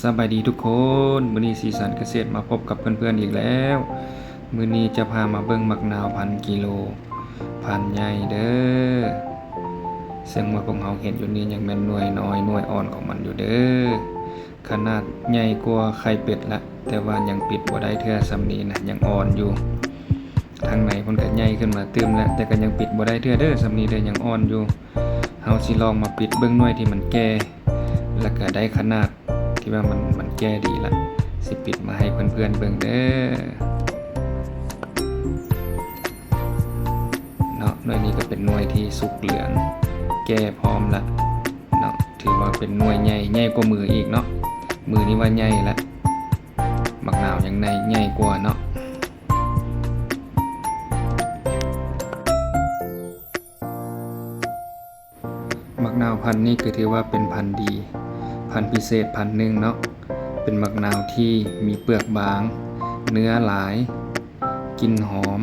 ສະບາຍດີທຸກຄົນ, ມື້ນີ້ສີສັນກະເສດມາພົບກັບເພື່ອນໆອີກແລ້ວ. ມື້ນີ້ຈະພາມາເບິ່ງໝາກນາວພັນກິໂລ ພັນໃຫຍ່ເດີ້. ເຊິ່ງວ່າພວກເຮົາເຫັນຢູ່ນີ້ຍັງແມ່ນໜ່ວຍນ້ອຍ ໜ່ວຍອ່ອນຂອງມັນຢູ່ເດີ້. ຂະໜາດໃຫຍ່ກວ່າໄຂ່ເປັດລະ, ແຕ່ວ່າຍັງປິດບໍ່ໄດ້ເທື່ອສ່ຳນີ້ນະ, ຍັງອ່ອນຢູ່. ທາງໃນເພິ່ນກະໃຫຍ່ຂຶ້ນມາຕື່ມແລ້ວ, ແຕ່ກະຍັງປິດບໍ່ໄດ້ເທື່ອເດີ້, ສ່ຳນີ້ເດີ້, ຍັງອ່ອນຢູ່. ເຮົາຊິລອງມາປິດເບິ່ງໜ່ວຍທີ່ມັນແກ່ ແລ້ວກະໄດ້ຂະໜາດທີ່ວ່າມັນ ມັນແກ່ດີລະ, ຊິປິດມາໃຫ້ເພື່ອນໆເບິ່ງເດີ້ເນາະ. ໜ່ວຍນີ້ກະເປັນໜ່ວຍທີ່ສຸກເຫຼືອງ ແກ່ພ້ອມລະເນາະ, ຖືວ່າເປັນໜ່ວຍໃຫຍ່ ໃຫຍ່ກວ່າມືອີກເນາະ. ມືນີ້ວ່າໃຫຍ່ລະ, ໝາກນາວຍັງໃຫຍ່ ໃຫຍ່ກວ່າເນາະ. ໝາກນາວພັນນີ້ກະຖືວ່າເປັນພັນດີ ພັນພິເສດພັນໜຶ່ງເນາະ. ເປັນໝາກນາວທີ່ມີເປືອກບາງ ເນື້ອຫຼາຍ ກິ່ນຫອມ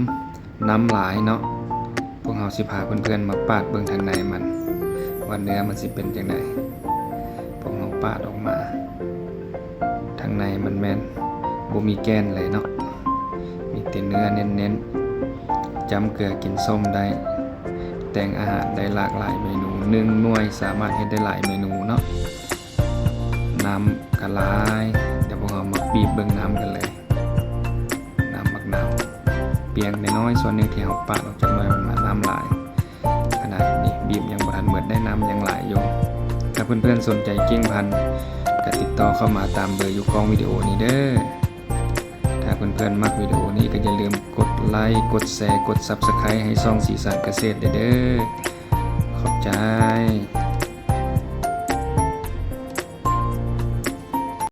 ນ້ຳຫຼາຍເນາະ. ພວກເຮົາຊິພາເພື່ອນໆມາປາດເບິ່ງທາງໃນມັນ ວ່າເນື້ອມັນຊິເປັນຈັ່ງໃດ. ພວກເຮົາປາດອອກມາ ທາງໃນມັນແມ່ນບໍ່ມີແກ່ນເລີຍເນາະ, ມີແຕ່ເນື້ອເນັ້ນໆ. ຈ້ຳເກືອກິນສົ້ມໄດ້, ແຕ່ງອາຫານໄດ້ຫຼາກຫຼາຍເມນູ, ໜຶ່ງໜ່ວຍສາມາດເຮັດໄດ້ຫຼາຍເມນູເນາະ. ນ້ຳກະຫຼາຍ, ດຽວພວກເຮົາມາບີບເບິ່ງນ້ຳກັນເລີຍ. ນ້ຳໝາກນາວ ປຽງນ້ອຍໆສ່ວນໜຶ່ງທີ່ເຮົາປາດອອກຈາກໜ່ວຍມັນມາ, ນ້ຳຫຼາຍ. ຂະໜາດນີ້ບີບຍັງບໍ່ທັນໝົດໄດ໋, ນ້ຳຍັງຫຼາຍຢູ່. ຖ້າເພື່ອນໆສົນໃຈກິ່ງພັນ ກະຕິດຕໍ່ເຂົ້າມາຕາມເບີຢູ່ກ້ອງວິດີໂອນີ້ເດີ້. ຖ້າເພື່ອນໆມັກວິດີໂອນີ້ກະຢ່າລືມກົດໄລ, ກົດແຊ, ກົດ Subscribe ໃຫ້ຊ່ອງສີສັນກະເສດໄດ້ເດີ້. ຂອບໃຈ.